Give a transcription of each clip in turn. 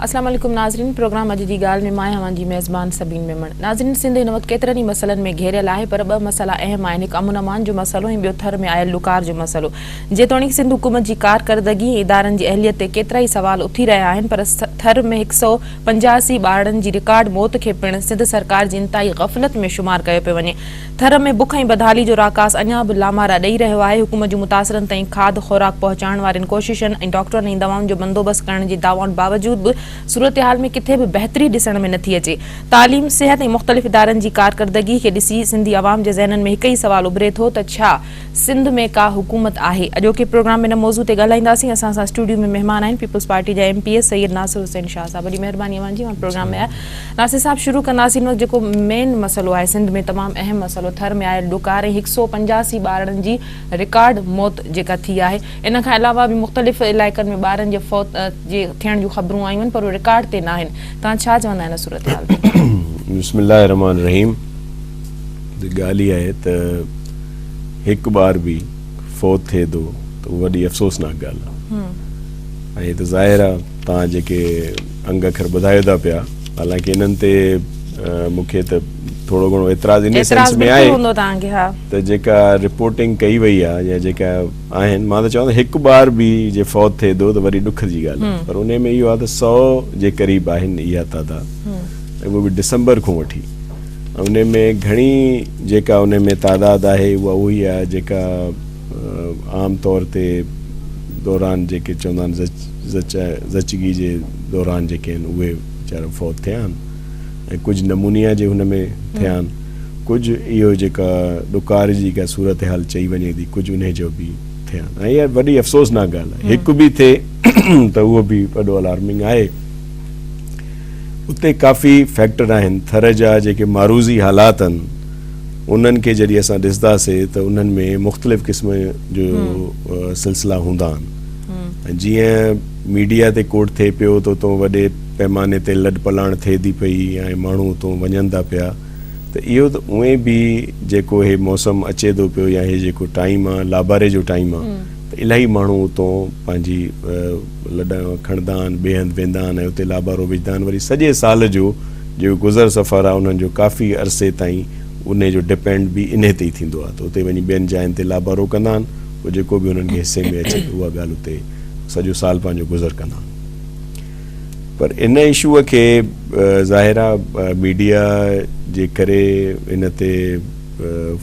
اسلام عليڪم ناظرين پروگرام اڄ جي ڳالهه ۾ مان آهيان اوهان جي ميزبان سبين ميمڻ ناظرين سنڌ هن وقت ڪيترن ئي مسئلن ۾ گهيريل آهي پر ٻه مسئلا اهم آهن هڪ امن امان جو مسئلو ۽ ٻيو ٿر ۾ آيل ڏڪار جو مسئلو جيتوڻيڪ سنڌ حڪومت جي ڪارڪردگي ۽ ادارن جي اهليت تي ڪيترائي سوال اٿي رهيا آهن پر ٿر ۾ هڪ سئو 85 ٻارڙن جي رڪارڊ موت کي پڻ سنڌ سرڪار جي انتهائي غفلت ۾ شمار ڪيو پيو وڃي ٿر ۾ بک ۽ بدحالي جو راڪاس اڃا به لامارا ڏئي رهيو آهي، حڪومت جون متاثرن تائين کاڌ خوراڪ پهچائڻ وارين ڪوششن ۽ ڊاڪٽرن ۽ دوائن جو بندوبست ڪرڻ جي دعوائن باوجود به صورتحال ۾ ڪٿي به بهتري ڏسڻ ۾ نٿي اچي. تعليم، صحت ۽ مختلف ادارن جي ڪارڪردگي کي ڏسي سنڌي عوام جي ذهنن ۾ هڪ ئي سوال اڀري ٿو ته ڇا سنڌ ۾ ڪا حڪومت آهي؟ اڄوڪي پروگرام ۾ ان موضوع تي ڳالهائينداسين، اسان سان اسٽوڊيو ۾ مهمان آهن پيپلز پارٽي جا ايم پي اي سيد ناصر حسين شاهه صاحب وڏي مهرباني اوهان جي اوهان پروگرام ۾ آيا. ناصر صاحب شروع ڪنداسين هن وقت جيڪو مين مسئلو آهي سنڌ ۾ تمام اهم مسئلو ٿر ۾ آيل ڏڪار ۽ هڪ سئو 85 ٻارڙن جي رڪارڊ موت جيڪا ٿي آهي ان کان علاوه به مختلف علائقن ۾ ٻارن جي فوت جي ٿيڻ جون خبرون آيون آهن پر اهي رڪارڊ تي ناهن توهان ڇا چوندا ان صورتحال تي؟ بسم الله الرحمٰن الرحيم ڳالهه اها آهي ته هڪ ٻار به فوت ٿئي ٿو ته اها وڏي افسوسناڪ ڳالهه آهي ۽ هي ته ظاهر آهي توهان جيڪي انگ اکر ٻڌايو ٿا پيا حالانڪه انهن تي مون کي ته ٿورو گهڻو اعتراض ان سينس ۾ آهي ته جيڪا رپورٽنگ ڪئي وئي آهي يا جيڪا آهن مان ته چوان ته هڪ ٻار به جي فوت ٿئي ٿو ته وڏي ڏک جي ڳالهه آهي پر ان ۾ اهو آهي ته 100 جي قريب آهن اها تعداد ۽ اهو به ڊسمبر کان وٺي ان ۾ گهڻي جيڪا ان ۾ تعداد آهي اها اها ئي آهي جيڪا عام طور تي دوران جيڪي چوندا آهن زچگي جي دوران جيڪي آهن اهي ويچارا فوت ٿيا آهن ۽ ڪجهه نمونيا جي هن ۾ ٿيا آهن ڪجهه اهو جيڪا ڏڪار جي جيڪا صورتحال چئي وڃي ٿي ڪجهه انهي جو به ٿيا آهن ۽ اها وڏي افسوسناڪ ڳالهه آهي هڪ به ٿئي ته اهو به وڏو الارمنگ آهي. اتي ڪافي فيڪٽر آهن، ٿر جا جيڪي معروضي حالات آهن انهن کي جڏهن اسان ڏسنداسي ته انهن ۾ مختلف قسم جو سلسلا هوندا آهن ۽ جيئن ميڊيا تي ڪوٽ ٿئي پيو ته اتو وڏي پيماني تي لڏ پلاڻ ٿئي ٿي پئي ۽ ماڻهو اتو وڃن ٿا پيا ته اهو ته اونئين به جيڪو هي موسم اچي ٿو پيو يا هي جيڪو ٽائيم آهي لاباري جو ٽائيم آهي ته الاهي ماڻهو اتو پنهنجي لڏا کڻندا آهن، ٻئي هنڌ ويندا آهن ۽ اتي لابارو وجهندا آهن وري سڄي سال جو جيڪو گذر سفر آهي انهن جو ڪافي عرصي تائين انهي جو ڊپينڊ به انهي تي ئي ٿيندو آهي ته اتي وڃي ٻين جاين تي لابارو ڪندا آهن پوء جيڪو به انهن کي حصي ۾ اچي اها ڳالهه اتي سڄو سال پنهنجو گذر ڪندا آهن پر ان اشو کي ظاهر آهي ميڊيا جي ڪري ان تي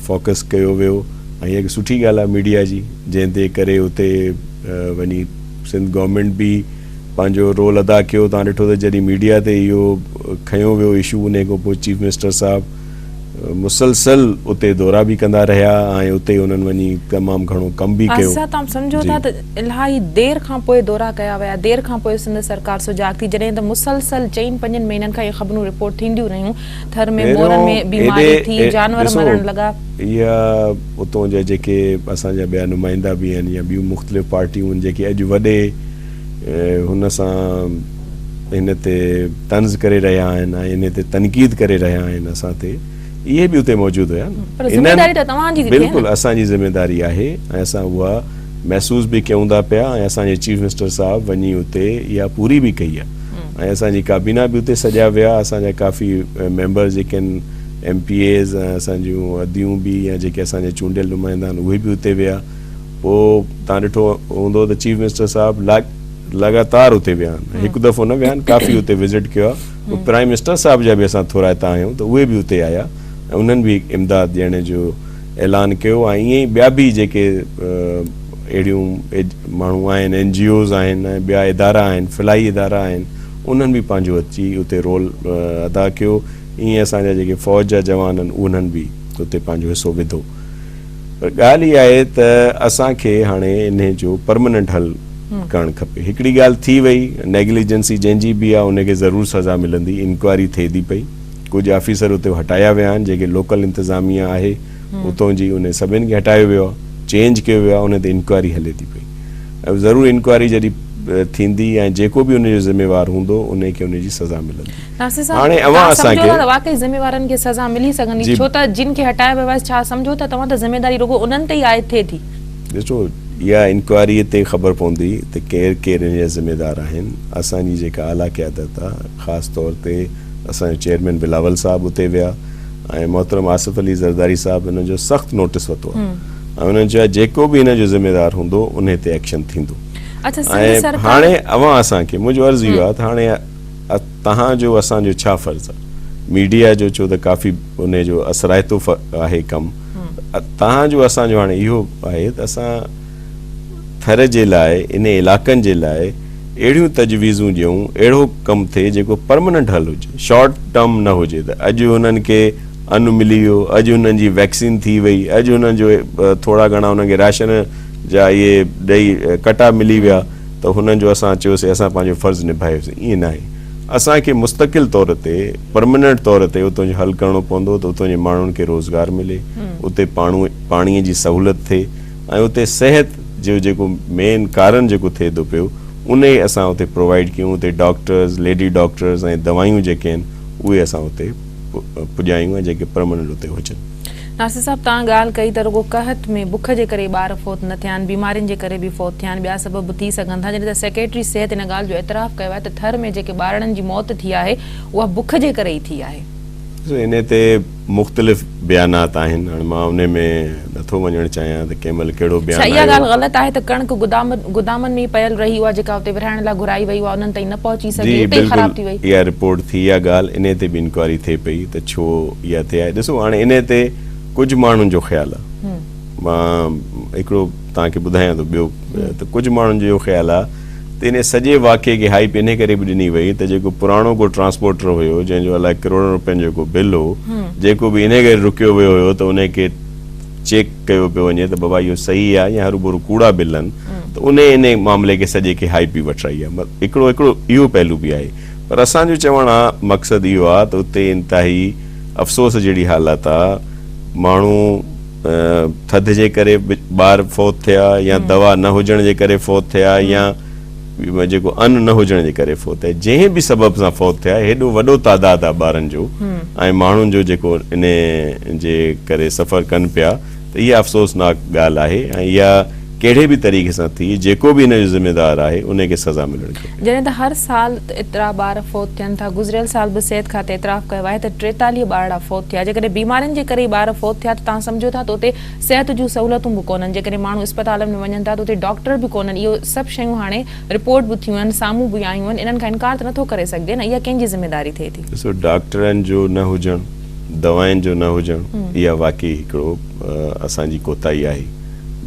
فوڪس ڪيو ويو ۽ هڪ سٺي ڳالهه آهي ميڊيا جي جنهن تي ڪري اتي وڃي سنڌ گورنمينٽ به پنهنجو رول ادا ڪيو توهان ڏٺو ته جڏهن ميڊيا تي اهو کنيو ويو اشو انهي کان پوء چيف منسٽر صاحب مسلسل اتي دورا به ڪندا رهيا ۽ اتي انهن وڃي تمام گهڻو ڪم به ڪيو. آصف صاحب توهان سمجهو ٿا ته الاهي دير کان پوء دورا ڪيا ويا دير کان پوء سنڌ سرڪار سجاڳ ٿي جڏهن ته مسلسل چئن پنجن مهينن کان اهي خبرون رپورٽ ٿينديون رهيون ٿر ۾ مورن ۾ بيماري ٿي جانور مرڻ لڳا. اها اتون جا جيڪي اسان جا ٻيا نمائندا به آهن يا ٻيون مختلف پارٽيون آهن جيڪي اڄ وڏي هن سان هن تي طنز ڪري رهيا آهن ۽ ان تي تنقيد ڪري رهيا آهن اسان تي اهي به اتي موجود هيا نه پر ذميداري ته توهان جي ٿي ٿئي نه. بلڪل اسان جي ذميداري آهي ۽ اسان اها محسوس به ڪيون ٿا پيا ۽ اسان جي چيف منسٽر صاحب وڃي اتي اها پوري به ڪئي آهي ۽ اسان جي ڪابينا به اتي سڄا ويا اسان جا ڪافي ميمبرز جيڪي آهن ايم پي ايز ۽ اسان جون اديون به يا جيڪي اسان جا چونڊيل نمائندا آهن اهي به اتي ويا پوء توهان ڏٺو هوندو ته چيف منسٽر صاحب لڳاتار اتي ويا آهن هڪ دفعو نه ويا آهن ڪافي اتي وزٽ ڪيو آهي پوء پرائم منسٽر صاحب جا به اسان ٿورائتا آهيون ته اهي به اتي آيا ۽ انهن به امداد ڏيڻ جو اعلان ڪيو ۽ ائين ئي ٻيا به جيڪي اهڙيون ماڻهو آهن اين جي اوز آهن ۽ ٻيا ادارا آهن فلاحي ادارا آهن انهن به پنهنجو اچي اتي رول ادا ڪيو ائين اسان جا جيڪي فوج جا جوان آهن انهن به اتي پنهنجو حصو وڌو پر ڳالهه اها آهي ته اسان کي هاڻي انهي جو پرمننٽ حل ڪرڻ کپي هڪڙي ڳالهه ٿي وئي نيگليجنسي جنهن جي به آهي ان کي ضرور سزا ملندي انڪوائري ٿئي ٿي پئي ڪجهه آفيسر اتي هٽايا ويا آهن جيڪي لوڪل انتظاميا آهي اتون جي انهي سڀن کي هٽايو ويو آهي چينج ڪيو ويو آهي ان تي انڪوائري هلي ٿي پئي ۽ ضرور انڪوائري جڏهن ٿيندي ۽ جيڪو به ان جو ذميوار هوندو انهي کي ان جي سزا ملندي. ناصر صاحب هاڻي اوهان توهان اسان سمجهو کي ٿا ته واقعي ذميوارن کي سزا ملي سگهندي جي ڇو ته جن کي هٽايو ويو آهي ڇا سمجهو ٿا توهان ته ذميداري رڳو انهن تي ئي عائد ٿئي ٿي. ڏسو اها انڪوائريء تي خبر پوندي ته ڪير ڪير ان جا ذميدار آهن. اسان جي جيڪا اعليٰ قيادت آ، خاص طور تي اسان جو چيئرمين بلاول صاحب اتي ويا ۽ محترم آصف علي زرداري صاحب ان جو سخت نوٽس ورتو آ ۽ انهن چيو آ جيڪو به ان جو ذميدار هوندو انهي تي ايڪشن ٿيندو. اڇا سنڌ ۽ سرڪار هاڻي اوهان اسان کي منهنجو عرض اهو آ ته هاڻي توهان جو اسان جو ڇا فرض آ؟ ميڊيا جو ڇو ته ڪافي انهي جو اثرائتو آهي ڪم. توهان جو اسان جو هاڻي اهو آهي ته اسان ٿر جي لاء انهي علائقن جي لاء اهڙيون تجويزون ڏيون اهڙو ڪم ٿئي جيڪو پرمننٽ حل هجي شارٽ ٽرم نه هجي ته اڄ هنن کي ان ملي ويو اڄ هنن جي ويڪسين ٿي وئي اڄ هنن جو ٿورا گهڻا هنن کي راشن جا اهي ڏئي ڪٽا ملي ويا ته هنن جو اسان چيوسي اسان پنهنجو فرض نڀايوسي ائين ناهي اسان کي مستقل طور تي پرمننٽ طور تي اتان جو حل ڪرڻو پوندو ته اتان جي ماڻهن کي روزگار ملي، اتي پاڻي جي سهولت ٿئي ۽ اتي صحت جو جيڪو مين ڪارڻ جيڪو ٿئي ٿو پيو انهي اسان اتي پرووائيڊ ڪيون، اتي ڊاڪٽرز، ليڊي ڊاڪٽرز ۽ دوائيون جيڪي آهن اهي اسان اتي پڄايون ۽ جيڪي پرمننٽ اتي هجن. ناصر صاحب توهان ڳالهه ڪئي ته رڳو قحط ۾ بک جي ڪري ٻار فوت نه ٿيا آهن بيمارين جي ڪري به فوت ٿيا آهن ٻيا سبب به ٿي سگهن ٿا جڏهن ته سيڪريٽري صحت ان ڳالهه جو اعتراف ڪيو آهي ته ٿر ۾ جيڪي ٻارڙن جي موت ٿي آهي اها بک جي ڪري ئي ٿي آهي. ڏسو انهي تي مختلف بيانات آهن هاڻي مان انهي ۾ نٿو وڃڻ چاهيان ته ڪنهن مهل ڪهڙو ڇا بيان اها آيو. ڳالهه غلط آهي ته ڪڻڪ گدام گدامن ۾ ئي پيل رهي اها جيڪا اتي ورهائڻ لاء گهرائي وئي اها انهن تائين نه پهچي جي سگهي اتي ئي بلڪل خراب ٿي وئي. اها رپورٽ ٿي اها ڳالهه انهي تي به انڪوائري ٿئي پئي ته ڇو اها ٿي آهي ڏسو هاڻي انهي تي ڪجهه ماڻهن جو خيال آهي مان هڪڙو توهان کي ٻڌايان ٿو ٻيو ته ڪجهه ماڻهن جو اهو خيال آهي ته انهي سڄي واقعي کي هائپ انهي ڪري به ڏني وئي ته جيڪو پراڻو ڪو ٽرانسپورٽر هيو جنهن جو الائي ڪروڙن روپين جو ڪو بل هو جيڪو به انهي ڪري رڪيو ويو هيو ته انهي کي چيڪ ڪيو پيو وڃي ته بابا اهو صحيح آهي يا هروڀرو ڪوڙا بل آهن ته انهي انهي معاملي کي سڄي کي هائپ به وٺرائي آهي هڪڙو هڪڙو اهو پهلو به آهي پر اسان جو چوڻ آ مقصد اهو آ ته اتي انتهائي افسوس جهڙي حالت آ ماڻهو ٿڌ جي ڪري ٻار فوت ٿيا يا دوا نه هجڻ جي ڪري فوت ٿيا يا جيڪو ان نه هجڻ جي ڪري فوت ٿيا جنهن به سبب سان فوت ٿيا هيڏو وڏو تعداد آ ٻارن جو ۽ ماڻهن جو جيڪو ان جي ڪري سفر ڪن پيا ته اها افسوسناڪ ڳالهه آهي ۽ اها ڪهڙي به طريقي سان ٿي جيڪو به ان جو ذميدار آهي ان کي سزا ملڻ کپي. جڏهن ته هر سال ايترا ٻار فوت ٿين ٿا، گذريل سال به صحت کاتي اعتراف ڪيو آهي ته 43 ٻارڙا فوت ٿيا، جيڪڏهن بيمارين جي ڪري ئي ٻار فوت ٿيا ته توهان سمجهو ٿا ته اتي صحت جون سهولتون به ڪونهن، جيڪڏهن ماڻهو اسپتالن ۾ وڃن ٿا ته اتي ڊاڪٽر به ڪونهن، اهو سڀ شيون هاڻي رپورٽ به ٿيون آهن، سامهون به آيون آهن، انهن کان انڪار ته نٿو ڪري سگهجي نه، اها ڪنهن جي ذميداري ٿئي ٿي؟ ڏسو ڊاڪٽرن جو نه هجڻ، دوائن جو نه هجڻ اها واقعي هڪڙو اسان جي ڪوتاهي آهي.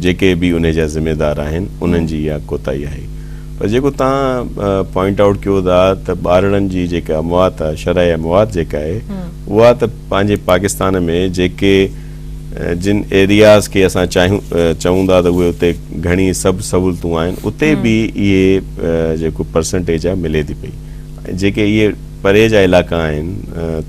جيڪي به انهي جا ذميدار آهن انهن جي اها ڪوتاهي آهي پر جيڪو توهان پوائنٽ آئوٽ ڪيو ٿا ته ٻارڙن جي جيڪا اموات آهي شرح اموات جيڪا آهي اها ته پنهنجي پاڪستان ۾ جيڪي جن ايرياز کي اسان چاهيون چئون ٿا ته اهي اتي گهڻي سڀ سهولتون آهن اتي به اهي جيڪو پرسنٽيج آهي ملي ٿي پئي ۽ جيڪي اهي پري جا علائقا آهن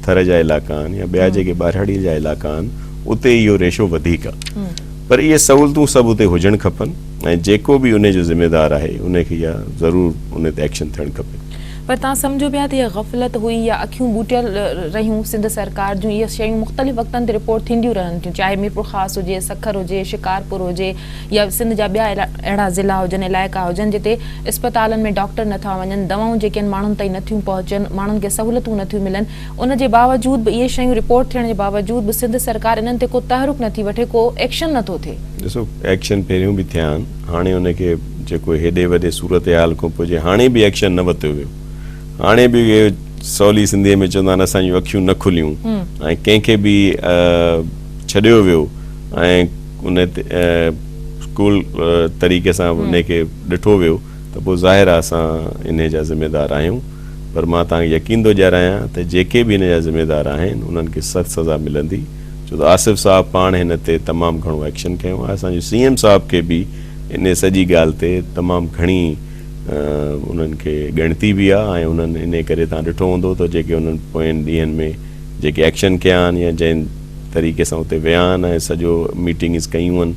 ٿر جا علائقا آهن يا ٻيا جيڪي ٻهراڙي جا علائقا آهن اتي اهو ريشو وڌيڪ آهي پر اهي سهولتون سڀ اتي هجڻ کپن ۽ جيڪو به انهي جو ذميدار آهي انهي کي اها ضرور انهي تي ايڪشن ٿيڻ کپي. پر توهان سمجهو پيا ته اها غفلت هئي يا اکيون ٻوٽيل رهيون سنڌ سرڪار جون اهي شيون مختلف وقتن تي رپورٽ ٿينديون رهن ٿيون چاهي ميرپورخاص هجي سکر هجي شڪارپور هجي يا سنڌ جا ٻيا اهڙا ضلعا هجن علائقا هجن جتي اسپتالن ۾ ڊاڪٽر نٿا وڃن دوائون جيڪي آهن ماڻهن تائين نٿيون پهچن ماڻهن کي سهولتون نٿيون ملن ان جي باوجود به اهي شيون رپورٽ ٿيڻ جي باوجود به سنڌ سرڪار انهن تي ڪو تحرڪ نٿي وٺي ڪو ايڪشن نٿو ٿئي. ڏسو ايڪشن پهريون به ٿيا آهن هاڻي ان کي جيڪو هيڏي وڏي صورتحال کان پوء جي هاڻي به ايڪشن نه ورتو ويو هاڻي به اهي سولي سنڌي ۾ چوندا آهن اسان جون اکيون نه کليون ۽ ڪنهن کي به ڇڏيو ويو ۽ ان تي ڪول طريقي سان ان کي ڏٺو ويو ته پوء ظاهر آهي اسان انهي جا ذميدار آهيون. پر مان توهان کي يقين ٿو ڏيارايان ته جيڪي به هن جا ذميدار آهن انهن کي سخت سزا ملندي ڇو ته آصف صاحب پاڻ هن تي تمام گهڻو ايڪشن کنيو آهي اسان جي سي ايم صاحب کي به انهي سڄي ڳالهه تي تمام گهڻي انهن کي ڳڻتي به آهي ۽ انهن انهي ڪري توهان ڏٺو هوندو ته جيڪي انهن پوئين ڏينهن ۾ جيڪي ايڪشن ڪيا آهن يا جنهن طريقي سان اتي ويا آهن ۽ سڄو ميٽنگز ڪيون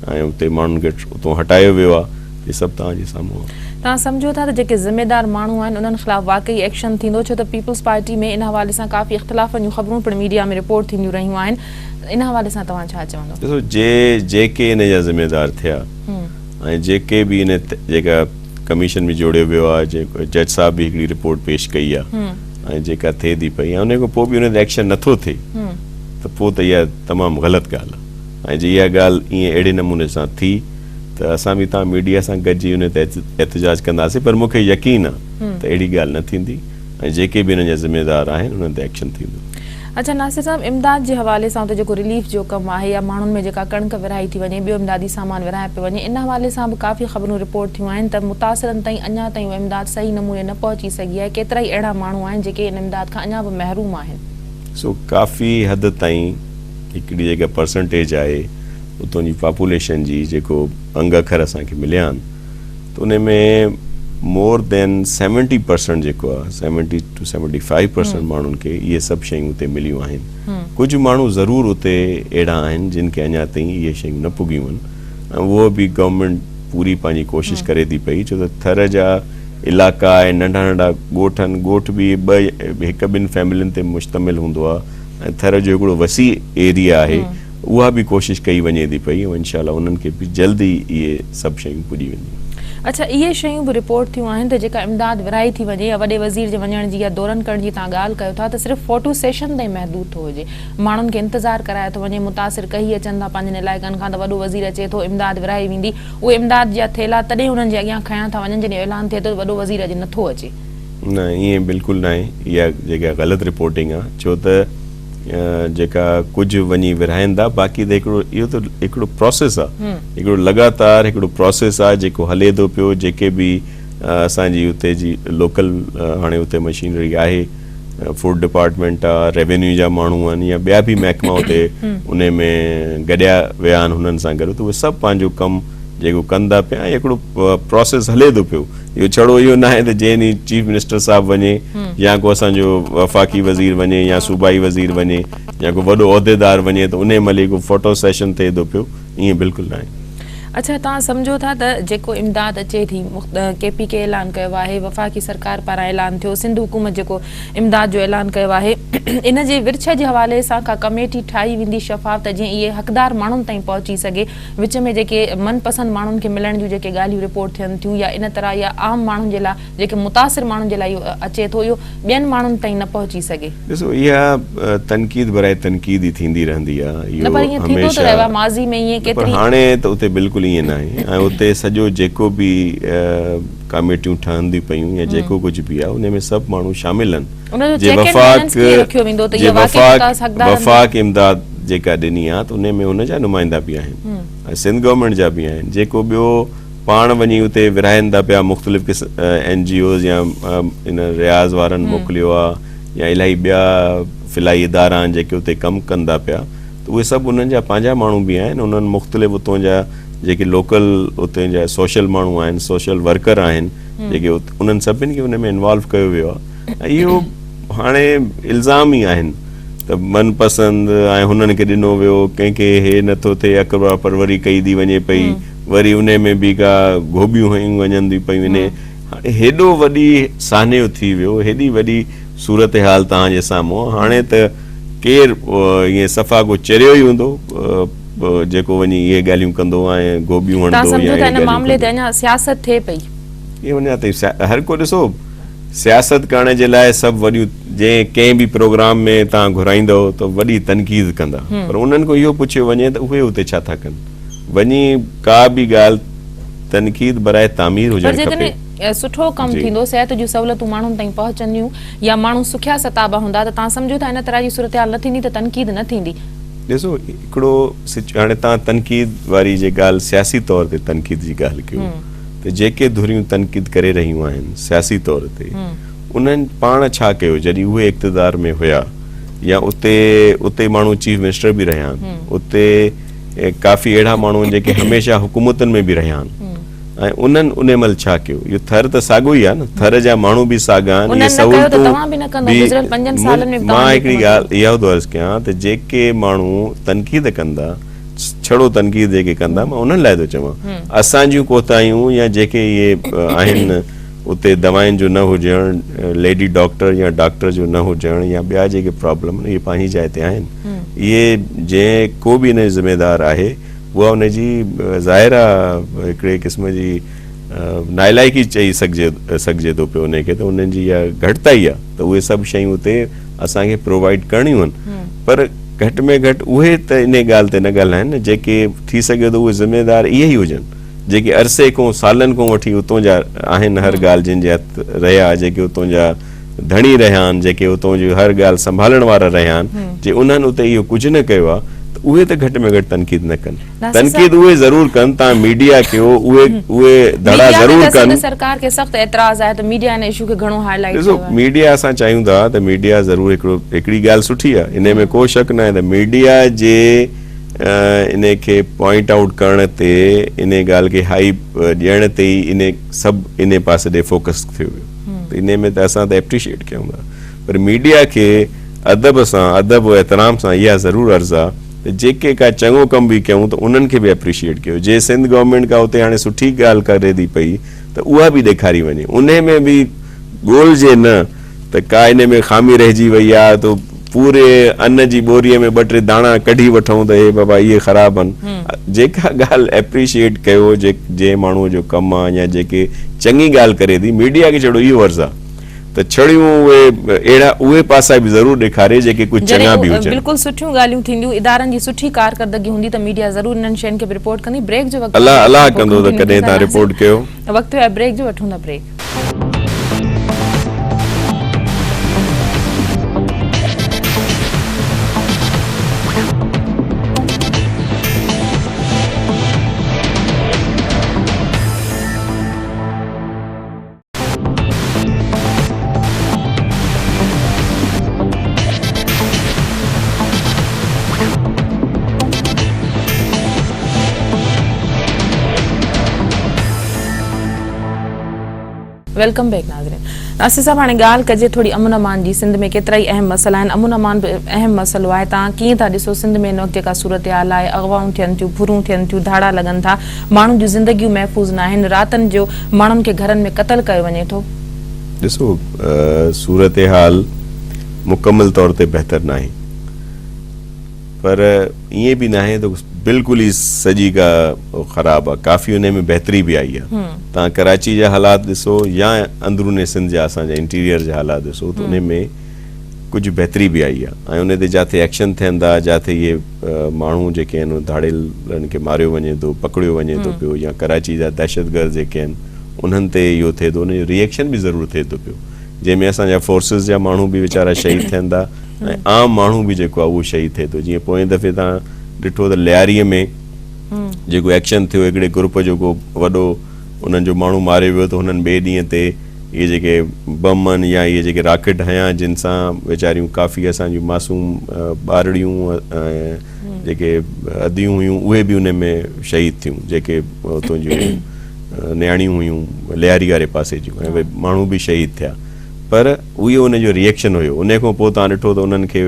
آهن ۽ اتي ماڻهن کي اتو هٽايو ويو آهي اهي سڀ توهان جي سامهون آهي. توهان سمجهو ٿا ته جيڪي ذميدار ماڻهو آهن انهن خلاف واقعي ايڪشن ٿيندو ڇو ته پيپلز پارٽي ۾ ان حوالي سان ڪافي اختلافن جون خبرون پڻ ميڊيا ۾ رپورٽ ٿينديون رهيون آهن ان حوالي سان توهان ڇا چوندو؟ ڏسو جي جيڪي ان جا ذميدار ٿيا ۽ جيڪي به ان جيڪا ڪميشن به جوڙيو ويو آهي جيڪو جج صاحب به هڪڙي رپورٽ پيش ڪئي آهي ۽ جيڪا ٿئي ٿي پئي ۽ ان کان پوء به ان تي ايڪشن نٿو ٿئي ته پوء ته اها تمام غلط ڳالهه آهي ۽ جي اها ڳالهه ائين اهڙي نموني سان ٿي ته اسان به توهان ميڊيا سان گڏجي ان تي احتجاج ڪنداسين پر مون کي يقين آهي ته اهڙي ڳالهه نه ٿيندي ۽ جيڪي به انهن جا ذميوار آهن انهن تي ايڪشن ٿيندو. اڇا ناصر صاحب امداد جي حوالي سان اتي جيڪو رليف جو ڪم آهي يا ماڻهن ۾ جيڪا ڪڻڪ ورهائي ٿي وڃي ٻيو امدادي سامان ورهايو پيو وڃي ان حوالي سان به ڪافي خبرون رپورٽ ٿيون آهن ته متاثرن تائين اڃا تائين اها امداد صحيح نموني نه پهچي سگهي آهي ڪيترائي اهڙا ماڻهو آهن جيڪي ان امداد کان اڃا به محروم آهن. سو ڪافي حد تائين هڪڙي جيڪا پرسنٽيج آهي اتون جي پاپوليشن جي جيڪو انگ اکر اسان کي مليا آهن ته ان ۾ مور دين سيونٽي پرسنٽ جيڪو آهي seventy two seventy five percent ماڻهن کي اهي سڀ شيون اتي مليون آهن ڪجهه ماڻهو ضرور اتي اهڙا آهن جن کي اڃا تائين اهي شيون نه پڳيون آهن ۽ اهو به گورنمينٽ پوري پنهنجي ڪوشش ڪري ٿي پئي ڇو ته ٿر جا علائقا ۽ ننڍا ننڍا ڳوٺ آهن ڳوٺ به ٻه هڪ ٻن فيملين تي مشتمل هوندو آهي ۽ ٿر جو هڪڙو وسيع ايريا آهي اها به ڪوشش ڪئي وڃي ٿي پئي ۽ انشاء الله انهن کي به جلد ئي اهي سڀ شيون پڄي وينديون. اڇا اهي شيون به رپورٽ ٿيون آهن ته جيڪا امداد ورهائي ٿي وڃي يا وڏي وزير جي وڃڻ جي يا دورن ڪرڻ جي توهان ڳالهه ڪيو ٿا ته صرف فوٽو سيشن تائين محدود ٿو هجي ماڻهن کي انتظار ڪرايو ٿو وڃي متاثر ڪهي اچن ٿا پنهنجن علائقن کان ته وڏو وزير اچي ٿو امداد ورهائي ويندي اهي امداد جا ٿيلها تڏهن انهن جي اڳيان کنيا ٿا وڃن جڏهن اعلان ٿئي ٿو ته وڏو وزير اڄ نٿو اچي. نه ائين بلڪل ناهي اها جيڪا غلط رپورٽنگ آهي ڇو ته جيڪا ڪجهه وڃي ورهائين ٿا باقي ته هڪڙو اهو ته هڪڙو پروسيس آ هڪڙو لڳاتار هڪڙو پروسيس آ جيڪو هلي ٿو پيو جيڪي به اسان جي اتي جي لوڪل هاڻي اتي مشينري آهي فوڊ ڊپارٽمينٽ آ ريونيو جا ماڻهو آهن يا ٻيا به محڪما اتي ان ۾ گڏيا ويا آهن هنن سان گڏ ته اهي سڀ پنهنجو ڪم جيڪو ڪن ٿا پيا ۽ هڪڙو پروسيس هلي ٿو پيو اهو ڇڙو اهو ناهي ته جنهن ڏينهن چيف منسٽر صاحب وڃي يا ڪو اسان جو وفاقي وزير وڃي يا صوبائي وزير وڃي يا ڪو وڏو عهديدار وڃي ته انهي مهل ئي ڪو فوٽو سيشن ٿئي ٿو پيو ائين بلڪل ناهي. اڇا توهان سمجهو ٿا ته جيڪو امداد اچي ٿي ڪي پي ڪي اعلان ڪيو آهي وفاقي سرڪار پاران اعلان ٿيو سنڌ حڪومت جيڪو امداد جو اعلان ڪيو آهي ان جي ورڇ جي حوالي سان ڪا ڪميٽي ٺاهي ويندي شفاف ته جيئن اهي حقدار ماڻهن تائين پهچي سگهي وچ ۾ جيڪي من پسند ماڻهن کي ملڻ جون جيڪي ڳالهيون رپورٽ ٿين ٿيون يا ان طرح يا عام ماڻهن جي لاء جيڪي متاثر ماڻهن جي لاء اهو اچي ٿو اهو ٻين ماڻهن تائين نه پهچي سگهي. ڏسو اها تنقيد برائي تنقيد ئي ٿيندي رهندي آهي نه پر اهو ائين ٿيندو ته رهيو آهي ماضي ۾ ائين نه پر ڪيتري. هاڻي ته اتي بلڪل ائين ناهي ۽ اتي سڄو جيڪو به ڪاميٽيون ٺهنديون پيون يا جيڪو ڪجهه به آهي ان ۾ سڀ ماڻهو شامل آهن ان جو جي چيڪ اينڊ وفاق بيلنس ڪيئن رکيو ويندو ته جي اهي واقعي وفاق متاثر حقدار آهن. وفاق امداد جيڪا ڏني آ ته انهي ۾ ان جا نمائندا به آهن ۽ سنڌ گورنمينٽ جا به آهن جيڪو ٻيو پاڻ وڃي اتي ورهائين ٿا پيا مختلف قسم اين جي اوز يا ان رياض وارن موڪليو آ يا الاهي ٻيا فلاحي ادارا آهن جيڪي اتي ڪم ڪن ٿا پيا ته اهي سڀ انهن جا پنهنجا ماڻهو به آهن انهن مختلف اتون جا جيڪي لوڪل اتي جا سوشل ماڻهو آهن سوشل ورڪر آهن جيڪي انهن سڀني کي ان ۾ انوالو ڪيو ويو آ ۽ اهو هاڻي الزام ئي آهن ته من پسند ۽ هنن کي ڏنو ويو، ڪنهن کي هي نه ٿو ٿئي، اقربا پروري ڪئي ٿي وڃي پئي، وري انهي ۾ به ڪا گهوٻيون هنيون وڃن ٿيون پيون انهي هاڻي هيڏو وڏي سانحو ٿي ويو، هيڏي وڏي صورتحال توهان جي سامهون آ، هاڻي ته ڪير ائين صفا ڪو چريو ئي هوندو جيڪو وڃي اهي ڳالهيون ڪندو ۽ گهوٻيون توهان هڻندو يا سمجهو ٿا اهي ان ڳالهيون معاملي تي ڪندو. اڃا سياست ٿئي پئي. اهو اڃا تائين هر ڪو ڏسو سياست ڪرڻ جي لاء سڀ وڏيون جنهن ڪنهن به پروگرام ۾ توهان گهرائيندؤ ته وڏي تنقيد ڪندا پر انهن کان اهو پڇيو وڃي ته اهي اتي ڇا ٿا ڪن وڃي ڪا به ڳالهه تنقيد براء تعمير پر هجڻ کپي. جيڪڏهن سٺو ڪم جي. ٿيندو صحت جون سهولتون ماڻهن تائين پهچنديون يا ماڻهو سکيا ستابا هوندا ته توهان سمجهو ٿا ان طرح جي صورتحال نه ٿيندي ته تنقيد نه ٿيندي. ڏسو هڪڙو هاڻي توهان تنقيد واري جي ڳالهه سياسي طور تي تنقيد جي ڳالهه ڪيو ته جيڪي ڌريون تنقيد ڪري رهيون آهن سياسي طور تي انهن پاڻ ڇا ڪيو جڏهن اهي اقتدار ۾ هيا يا اتي اتي ماڻهو چيف منسٽر به رهيا آهن اتي ڪافي اهڙا ماڻهو آهن جيڪي هميشه حڪومتن ۾ به رهيا آهن ۽ انهن ان مهل ڇا ڪيو اهو ٿر ته ساڳو ئي آهي نه ٿر جا ماڻهو به ساڳا آهن اهي انهن نه ڪيو ته سهولتون توهان به نه ڪندو به گذريل پنجن سالن ۾ به مان توهان جي هڪڙي حڪومت ڳالهه اها ٿو عرض ڪيان ته جيڪي ماڻهو تنقيد ڪندا ڇڙو تنقيد جيڪي ڪندا مان انهن لاء ٿو چوان اسان جون ڪوتاهيون يا جيڪي اهي آهن اتي دوائن جو نه هجڻ ليڊي ڊاڪٽر يا ڊاڪٽر جو نه هجڻ يا ٻيا جيڪي پرابلم اهي پنهنجي جاء تي آهن اهي جنهن ڪو به ان جو ذميدار آهي اها ان جي ظاهر آ هڪڙي قسم جي نالائقي چئي سگهجي سگهجي ٿو پيو ان کي ته انهن جي اها گهٽتائي آ ته اهي سڀ شيون اتي اسان کي پرووائيڊ ڪرڻيون آهن پر گهٽ ۾ گهٽ اهي ته انهي ڳالهه تي نه ڳالهائن نه جيڪي ٿي سگهي ٿو اهي ذميدار اهي ئي هجن جيڪي عرصي کان سالن کان وٺي اتون جا آهن هر ڳالهه جن جي هٿ رهيا جيڪي اتون جا ڌڻي رهيا آهن جيڪي اتون جي هر ڳالهه سنڀالڻ وارا رهيا آهن جي انهن اتي اهو ڪجهه نه ڪيو آهي ته اهي ته گهٽ ۾ گهٽ تنقيد نه ڪن تنقيد اهي ضرور ڪن تان ميڊيا ڪيو اهي اهي ڌڙا ضرور ڪن. سرڪار کي سخت اعتراض آهي ته ميڊيا ان اشو کي گهڻو هاء لائيٽ ڏسو ڪيو آهي. ميڊيا اسان چاهيون ٿا ته ميڊيا ضرور هڪڙو هڪڙي ڳالهه سٺي آهي انهي ۾ ڪو شڪ ناهي ته ميڊيا جي انهي کي پوائنٽ آئوٽ ڪرڻ تي انهي ڳالهه کي هائيپ ڏيڻ تي ئي انهي سڀ انهي پاسي ڏي فوڪس ٿيو ويو ته انهي ۾ ته اسان ته ايپريشيئيٽ ڪيون ٿا پر ميڊيا کي ادب سان ادب و احترام سان اها ضرور عرض آهي ته جيڪي ڪا چڱو ڪم به ڪيون ته انهن کي به اپريشيئيٽ ڪيو جي سنڌ گورنمينٽ ڪا اتي هاڻي سٺي ڳالهه ڪري ٿي پئي ته اها به ڏيکاري وڃي انهي ۾ به ڳولجي نه ته ڪا انهي ۾ خامي رهجي وئي آهي ته پوري ان جي ٻوري ۾ ٻه ٽي داڻا ڪڍي وٺون ته هي بابا اهي خراب آهن جيڪا ڳالهه اپريشيئيٽ ڪيو جنهن ماڻهو جو ڪم آهي يا جيڪي چڱي ڳالهه ڪري ٿي ميڊيا کي ڇڙو اهو عرض آهي ته ڇڙيون اهي اهڙا اهي پاسا به ضرور ڏيکاري جيڪي ڪجهه چڱا به جڏهن هجن. بلڪل سٺيون ڳالهيون ٿينديون ادارن جي سٺي ڪارڪردگي هوندي ته ميڊيا ضرور انهن شين کي به رپورٽ ڪندي بريڪ جو وقت الله ٿيو آهي الله پوء ڪندو ته ڪنٽينيو ڪڏهن ڪندا تان رپورٽ ڪيو. وقت ٿيو آهي بريڪ جو وٺون ٿا بريڪ. Welcome back ناظرين ناصر صاحب هاڻي ڳالهه ڪجي ٿوري امن امان جي سنڌ ۾ ڪيترائي اهم مسئلا آهن امن امان به اهم مسئلو آهي توهان ڪيئن ٿا ڏسو سنڌ ۾ هن وقت جيڪا صورتحال آهي اغوائون ٿين ٿيون ڦرون ٿين ٿيون ڌاڙا لڳن ٿا ماڻهن جون زندگيون محفوظ ناهن، راتن جو ماڻهن کي گهرن ۾ قتل ڪيو وڃي ٿو. ڏسو صورتحال مڪمل طور تي بهتر ناهي پر ائين به ناهي ته بلڪل ئي سڄي ڪا خراب آ ڪافي انهي ۾ بهتري به آئي آ توهان ڪراچي جا حالات ڏسو يا اندرون سنڌ جا اسان جا انٽيريئر جا حالات ڏسو ته انهي ۾ ڪجهه بهتري به آئي آ ۽ انهي تي جاٿي ايڪشن ٿين ٿا جاٿي اهي ماڻهو جيڪي آهن اهي ڌاڙيلن کي ماريو وڃي ٿو پڪڙيو وڃي ٿو پيو يا ڪراچي جا دهشتگرد جيڪي آهن انهن تي اهو ٿئي ٿو ان جو ريئيڪشن به ضرور ٿئي ٿو پيو جنهن ۾ اسان جا فورسز جا ماڻهو به ويچارا شهيد ٿين ٿا ۽ عام ماڻهو به جيڪو آهي اهو شهيد ٿئي ٿو جيئن پوئين دفعي تان ڏٺو ته لياري ۾ جيڪو ايڪشن ٿيو هڪڙي گروپ جو ڪو وڏو انهن جو ماڻهو ماريو ويو ته هنن ٻئي ڏينهن تي اهي جيڪي بم آهن يا اهي جيڪي راڪيٽ هنيا جن سان ويچاريون ڪافي اسان جون معصوم ٻارڙيون ۽ جيڪي اديون هيون اهي به ان ۾ شهيد ٿيون جيڪي اتان جون نياڻيون هيون لياري واري پاسي جون ۽ ماڻهو به شهيد ٿيا پر اهو ان جو ريئيڪشن هيو ان کان پوء تان ڏٺو ته انهن کي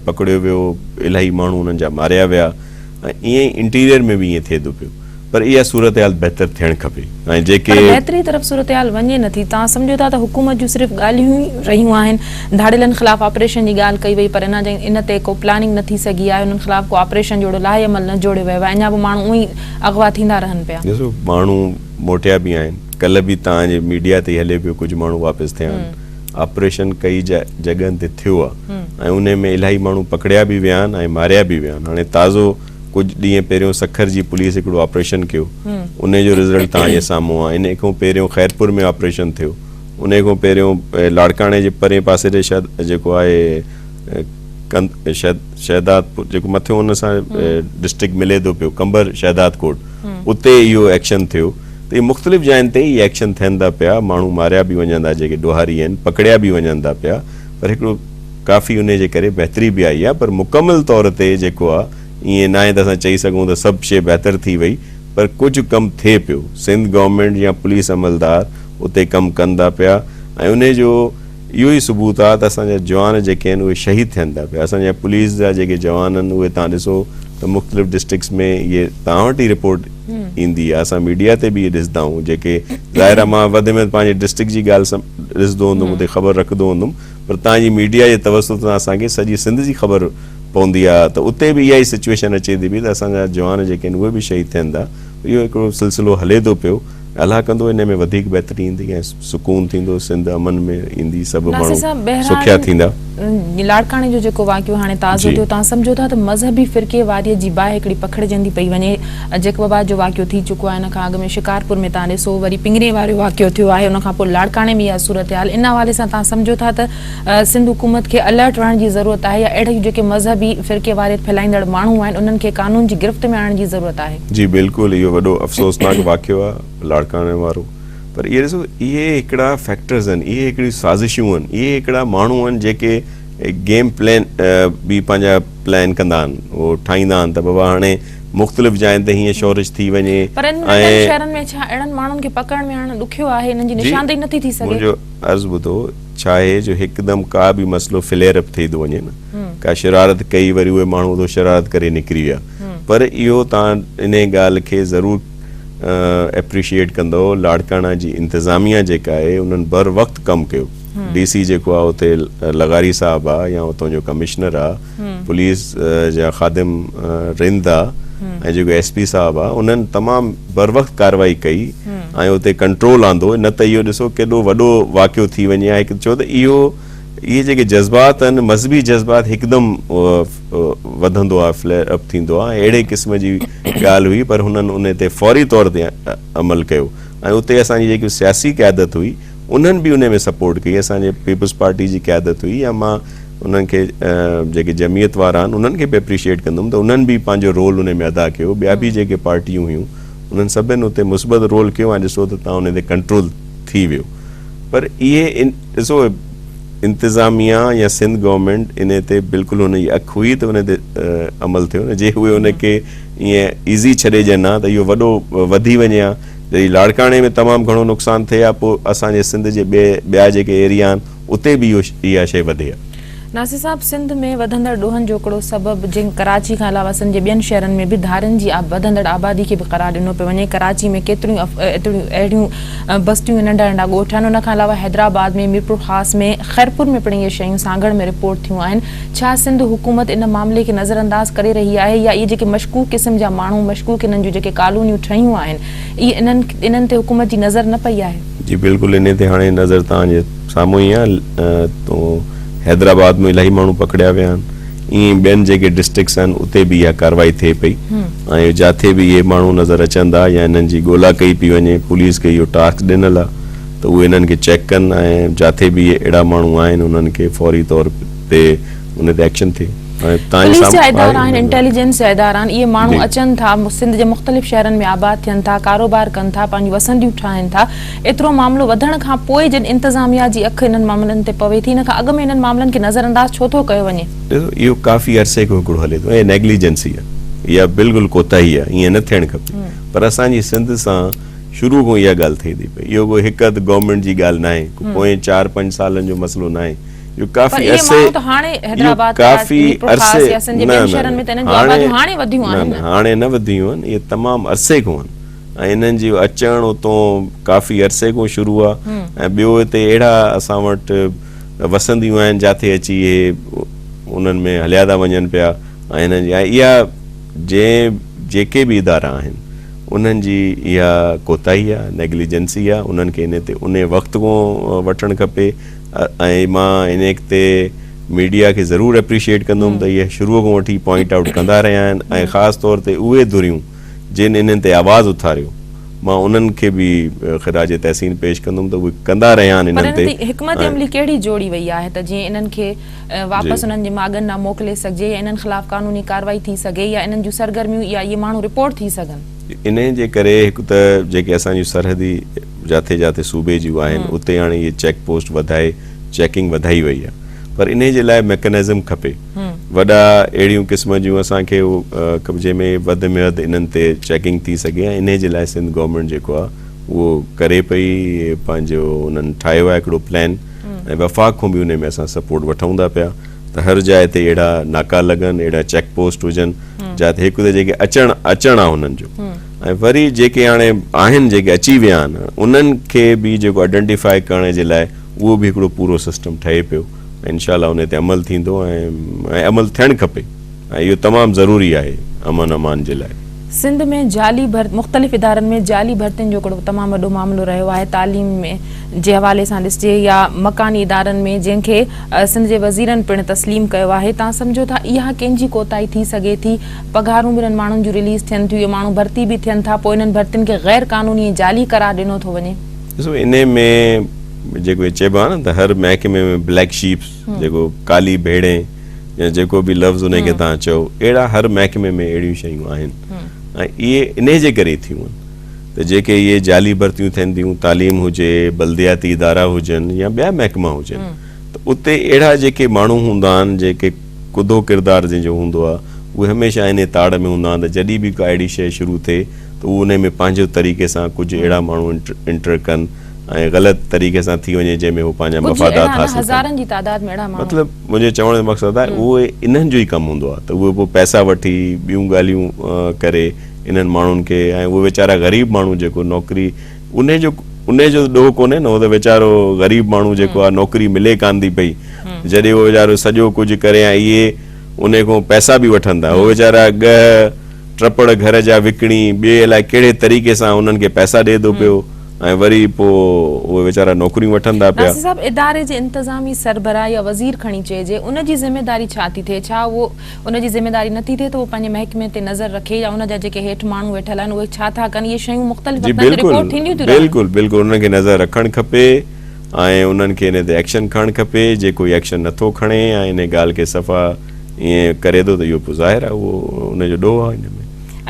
پڪڙيو ويو الاهي ماڻهو انهن جا ماريا ويا ۽ ائين ئي انٽيريئر ۾ به ائين ٿئي ٿو پيو پر اها صورتحال بهتر ٿيڻ کپي ۽ جيڪي. پر بهتري طرف صورتحال وڃي نه ٿي. توهان سمجهو ٿا ته حڪومت جون صرف ڳالهيون ئي رهيون آهن. ڌاڙيلن خلاف آپريشن جي ڳالهه ڪئي وئي پر اڃا تائين ان تي ڪو پلاننگ نه ٿي سگهي آهي. انهن خلاف ڪو آپريشن جو اهڙو لاهي عمل نه جوڙيو ويو آهي. اڃا به ماڻهو اونئن ئي اغوا ٿيندا رهن پيا. ڏسو ماڻهو موٽيا به آهن. ڪلهه به توهان جي ميڊيا تي ئي هلي پيو ڪجهه ماڻهو واپس ٿيا آهن. آپريشن ڪئي جڳهن تي ٿيو آهي ۽ انهي ۾ الاهي ماڻهو پڪڙيا به ويا آهن ۽ ماريا به ويا آهن. هاڻي تازو ڪجهه ڏينهن پهريون سکر جي پوليس هڪڙو آپريشن ڪيو انهي جو رزلٽ توهان جي سامهون آهي انهي کان پهريون خيرپور ۾ آپريشن ٿيو انهي کان پهريون لاڙڪاڻي جي پرين پاسي ڏي شايد جيڪو آهي شهدادپور جيڪو مٿيون ان سان ڊسٽرڪٽ ملي ٿو پيو قمبر شهداد ڪوٽ اتي اهو ايڪشن ٿيو ته اهي مختلف جاين تي اهي ايڪشن ٿين ٿا پيا ماڻهو ماريا به وڃن ٿا جيڪي ڏوهاري آهن پڪڙيا به وڃن ٿا پيا پر هڪڙو ڪافي انهي جي ڪري بهتري به آئي آهي پر مڪمل طور تي جيڪو آهي ائين ناهي ته اسان چئي سگهون ته سڀ شيء بهتر ٿي وئي پر ڪجهه ڪم ٿئي پيو سنڌ گورنمينٽ يا پوليس عملدار اتي ڪم ڪن ٿا پيا ۽ انهي جو اهو ئي ثبوت آهي ته اسان جا جوان جيڪي آهن اهي شهيد ٿين ٿا پيا اسان جا پوليس جا جيڪي جوان آهن اهي تان ڏسو ته مختلف ڊسٽرڪٽس ۾ اهي تان وٽ ئي رپورٽ ايندي آهي اسان ميڊيا تي به اهي ڏسندا آهيون جيڪي ظاهر آهي مان وڌ ۾ وڌ پنهنجي ڊسٽرڪٽ جي ڳالهه ڏسندو هوندم اتي خبر رکندو هوندم پر توهان جي ميڊيا جي توسط سان اسان کي سڄي سنڌ جي خبر پوندي آ ته اتي به اها ئي سچويشن اچي ٿي پئي ته اسان جا جوان جيڪي آهن اهي به شهيد ٿين ٿا. اهو هڪڙو سلسلو هلي ٿو پيو. الله ڪندو انهي ۾ وڌيڪ بهتري ايندي ۽ سڪون ٿيندو، سنڌ امن ۾ ايندي، سڀ ناصر ماڻهو صاحب سکيا بهراڻين ٿيندا. لاڙڪاڻي جو جيڪو واقعو هاڻي تازو جي. ٿيو توهان سمجهو ٿا ته مذهبي فرقي واريت جي باهه هڪڙي پکڙجندي پئي وڃي جيڪب آباد جو واقعو ٿي چڪو آهي ان کان اڳ ۾ شڪارپور ۾ توهان ڏسو وري پنگري وارو واقعو ٿيو آهي ان کان پوء لاڙڪاڻي ۾ اها صورتحال ان حوالي سان توهان سمجهو ٿا ته سنڌ حڪومت کي الرٽ رهڻ جي ضرورت آهي يا اهڙيون جيڪي مذهبي فرقي واريت ڦهلائيندڙ ماڻهو آهن انهن کي قانون جي گرفت ۾ آڻڻ جي ضرورت آهي. جي بلڪل اهو وڏو افسوسناڪ واقعو آهي لاڙڪاڻي وارو پر اهي ڏسو اهي هڪڙا فيڪٽرز آهن اهي هڪڙيون سازشون آهن اهي هڪڙا ماڻهو آهن جيڪي گيم پلان به پنهنجا پلان ڪندا آهن اهو ٺاهيندا آهن ته بابا هاڻي مختلف جاين تي هيئن شورش ٿي وڃي پر انهن ننڍن شهرن ۾ ڇا اهڙن ماڻهن کي پڪڙ ۾ آڻڻ ڏکيو آهي انهن جي جي نشاندهي نٿي ٿي سگهي. منهنجو عرض ٻڌو ڇا آهي جو هڪدم ڪا به مسئلو فليئر اپ ٿي ٿو وڃي نه ڪا شرارت ڪئي وري اهي ماڻهو اتو شرارت ڪري نڪري ويا پر اهو تان انهي ڳالهه کي ضرور اپريشيئيٽ ڪندو لاڙڪاڻا جي انتظاميا جيڪا آهي انهن بر وقت ڪم ڪيو ڊي سي جيڪو آهي اتي لغاري صاحب آهي يا اتان جو ڪمشنر آهي پوليس جا خادم رند آ ۽ جيڪو ايس پي صاحب آ انهن تمام بروقت ڪارروائي ڪئي ۽ اتي ڪنٽرول آندو نه ته اهو ڏسو ڪيڏو وڏو واقعو ٿي وڃي ها هڪ ڇو ته اهو اهي جيڪي جذبات آهن مذهبي جذبات هڪدم وڌندو آ فليئر اپ ٿيندو آ ۽ اهڙي قسم جي ڳالهه هئي پر هنن ان تي فوري طور تي عمل ڪيو ۽ اتي اسان جي جيڪي سياسي قيادت هئي انهن به ان ۾ سپورٽ ڪئي اسان جي پيپلز پارٽي جي قيادت هئي يا مان انهن کي جيڪي جمعيت وارا آهن انهن کي به اپريشيئيٽ ڪندم ته انهن به پنهنجو رول ان ۾ ادا ڪيو ٻيا به جيڪي پارٽيون هيون انهن سڀن اتي مثبت رول ڪيو ۽ ڏسو ته تان ان تي ڪنٽرول ٿي ويو پر اهي ڏسو انتظاميا يا سنڌ گورنمينٽ ان تي بلڪل ان جي اک هئي ته ان تي عمل ٿيو نه جي اهي ان کي ائين ايزي ڇڏي ڏين ها ته اهو وڏو وڌي وڃي ها جڏهن لاڙڪاڻي ۾ تمام گهڻو نقصان ٿئي ها پوء اسان جي سنڌ جي ٻيا جيڪي ايريا آهن اتي به اهو اها شيء وڌي ها. ناصر صاحب سنڌ ۾ وڌندڙ ڏوهن جو هڪڙو سبب جنگ ڪراچي کان علاوه سنڌ جي ٻين شهرن ۾ به ڌارين جي وڌندڙ آبادي کي به قرار ڏنو پيو وڃي ڪراچي ۾ ڪيتريون اهڙيون بستيون ۽ ننڍا ننڍا ڳوٺ آهن ان کان علاوه حيدرآباد ۾ ميرپورخاص ۾ خيرپور ۾ پڻ اهي شيون سانگهڙ ۾ رپورٽ ٿيون آهن ڇا سنڌ حڪومت ان معاملي کي نظرانداز ڪري رهي آهي يا اهي جيڪي مشڪوڪ قسم جا ماڻهو مشڪوڪ انهن جون جيڪي ڪالونيون ٺهيون آهن اهي انهن انهن تي حڪومت جي نظر نه پئي آهي. جي بلڪل انهي تي هاڻي نظر توهان جي سامهون ئي آهي تو حيدرآباد ۾ الاهي ماڻهو پڪڙيا ويا آهن ائين ئي ٻين جيڪي ڊسٽرڪٽس آهن اتي به اها ڪارروائي ٿئي پئي ۽ جاٿي به اهي ماڻهو نظر اچن ٿا يا انهن جي ڳولا ڪئي پئي وڃي پوليس کي اهو ٽاسڪ ڏنل آهي ته اهي انهن کي چيڪ ڪن ۽ جاٿي به اهي اهڙا ماڻهو آهن انهن کي فوري طور تي ان تي ايڪشن ٿئي ۽ تان جي پوليس جا سامهون ادارا آهي آهن انٽيليجنس جا ادارا آهن اهي ماڻهو جي اچن ٿا سنڌ جي مختلف شهرن ۾ آباد ٿين ٿا ڪاروبار ڪن ٿا پنهنجون وسنديون ٺاهين ٿا ايترو معاملو وڌڻ کان پوء جڏهن انتظاميا جي اک انهن معاملن تي پوي ٿي ان کان اڳ ۾ انهن معاملن کي نظرانداز ڇو ٿو ڪيو وڃي؟ ڏسو اهو ڪافي عرصي کان هڪڙو هلي ٿو ۽ نيگليجنسي آهي اها بلڪل ڪوتاهي آهي ائين نه ٿيڻ کپي پر اسان جي سنڌ سان شروع کان اها ڳالهه ٿئي ٿي پئي اهو ڪو هڪ اڌ گورنمينٽ جي ڳالهه ناهي ڪو پوئين چار پنج سالن جو مسئلو ناهي اهو پر ڪافي اهي عرصي ماڻهو ته هاڻي اهو حيدرآباد، ڪافي ميرپور خاص عرصي يا سنڌ جي نه ٻين نه شهرن ۾ ته انهن جون هاڻي آباديون هاڻي وڌيون نه آهن نه نه. هاڻي نه وڌيون آهن اهي تمام عرصي کان آهن ۽ انهن جي اچڻ اتون ڪافي عرصي کان شروع آ ۽ ٻيو هتي اهڙا اسان وٽ وسنديون آهن جاٿي اچي اهي انهن ۾ هليا ٿا وڃن پيا ۽ انهن جي ۽ اها جنهن جيڪي به ادارا آهن انهن جي اها ڪوتاهي آ نيگليجنسي آ انهن کي انهي تي انهي وقت کان وٺڻ کپي ۽ مان انهي تي ميڊيا کي ضرور اپريشيئيٽ ڪندم ته اهي شروع کان وٺي پوائنٽ آئوٽ ڪندا رهيا آهن ۽ خاص طور تي اهي ڌريون جن انهن تي آواز اٿاريو، مان انهن کي به خراج تحسين پيش ڪندم ته اهي ڪندا رهيا آهن پر انهن ان تي تي حڪمت ۽ عملي ڪهڙي جوڙي وئي آهي ته جيئن انهن کي واپس جي. انهن جي ماڳن ڏانهن موڪلي سگهجي يا انهن خلاف قانوني ڪارروائي ٿي سگهي يا انهن جون سرگرميون يا اهي ماڻهو رپورٽ ٿي سگهن؟ انهي جي ڪري هڪ ته جيڪي اسان جون سرحدي جاٿي جاٿي صوبي جون آهن اتي هاڻي اهي چيڪ پوسٽ وڌائي چيڪنگ وڌائي وئي آهي پر انهي جي لاء ميڪنزم کپي. وڏا اهڙيون قسم جون اسان کي جنهن ۾ وڌ ۾ وڌ انهن تي چيڪنگ ٿي سگهي ۽ انهي جي لاء سنڌ گورنمينٽ جيڪو آهي اهو ڪري پئي پنهنجو انهن ٺاهيو آهي هڪڙو پلان ۽ وفاق کان به انهي ۾ اسان سپورٽ وٺون ٿا پيا ته هر جاء تي اهڙا ناڪا لڳن اهڙا چيڪ پوسٽ هجن جاتي هڪ ته جيڪي اچڻ اچڻ آهي انهن جو ۽ وري جيڪي هاڻي آهن جيڪي اچي ويا آهن انهن کي به جيڪو آئيڊنٽيفائي ڪرڻ جي لاء اهو به هڪڙو پورو سسٽم ٺهي پيو انشاء الله انهي تي عمل ٿيندو ۽ عمل ٿيڻ کپي. ۽ اهو تمام ضروري آهي امن امان جي لاء. سنڌ ۾ جعلي ڀرت مختلف ادارن ۾ جعلي ڀرتين جو هڪڙو تمام وڏو معاملو رهيو آهي تعليم ۾ جي حوالي سان ڏسجي يا مڪاني ادارن ۾ جنهن کي سنڌ جي وزيرن پڻ تسليم ڪيو آهي تان سمجهو ٿا اها ڪنهن جي ڪوتاهي ٿي سگهي ٿي پگهارون به انهن ماڻهن جون رليز ٿين ٿيون اهي ماڻهو ڀرتي به ٿين ٿا پوء انهن ڀرتين کي غير قانوني ۽ جعلي قرار ڏنو ٿو وڃي. ڏسو انهي ۾ جيڪو چئبو آهي نه ته هر محڪمي ۾ بليڪ شيپس جيڪو ڪالي ڀيڙين يا جيڪو به لفظ انهي کي توهان چئو اهڙا هر محڪمي ۾ اهڙيون شيون آهن ۽ اهي انهي جي ڪري ٿيون آهن ته جيڪي اهي جعلي ڀرتيون ٿين ٿيون تعليم هجي بلدياتي ادارا هجن يا ٻيا محڪما هجن ته اتي اهڙا جيڪي ماڻهو هوندا آهن جيڪي ڪڌو ڪردار جنهن جو هوندو آهي اهي هميشه انهي تاڙ ۾ هوندا آهن ته جڏهن به ڪا اهڙي شيء شروع ٿئي ته هو انهي ۾ پنهنجو طريقي سان ڪجهه اهڙا ماڻهو انٽر ڪن ۽ غلط طريقي سان ٿي وڃي جنهن ۾ هو پنهنجا ڪجهه مفادات اهڙا نه حاصل ڪن. هزارن جي تعداد ۾ اهڙا ماڻهو. مطلب منهنجي چوڻ جو مقصد آهي اهي انهن جو ئي ڪم هوندو آهي ته اهي پوء پئسا وٺي ٻيون ڳالهيون ڪري انهن ماڻهن کي ۽ اهي ويچارا غريب ماڻهو جيڪو نوڪري انهي جو انهي جو ڏوهه ڪونهي نه هو ته ويچارو غريب ماڻهو جيڪو آهي نوڪري ملي ڪانه ٿي پئي جڏهن اهو ويچارو سڄو ڪجهه ڪري ۽ اهي انهي کان پئسا به وٺن ٿا اهي ويچارا ڳهه ٽپڙ گهر جا وڪڻي ٻئي الائي ڪهڙي طريقي سان انهن کي پئسا ڏئي ٿو پيو ۽ وري پوء اهي ويچارا نوڪريون وٺن ٿا پيا. ناصر صاحب اداري جي انتظامي سربراهه يا وزير کڻي چئجي ان جي ذميداري ڇا ٿي ٿئي ڇا اهو ان جي ذميداري نه ٿي ٿئي ته اهو پنهنجي محڪمي تي نظر رکي يا ان جا جيڪي هيٺ ماڻهو ويٺل آهن اهي ڇا ٿا ڪن اهي شيون مختلف جي وقتن تي بلڪل رپورٽ ٿينديون ٿيون رهن. بلڪل بلڪل انهن کي نظر رکڻ کپي ۽ انهن کي ان تي ايڪشن کڻڻ کپي جي ڪوئي ايڪشن نٿو کڻي ۽ ان ڳالهه کي صفا ائين ڪري ٿو ته اهو پوء ظاهر آهي اهو ان جو ڏوهه آهي ان ۾.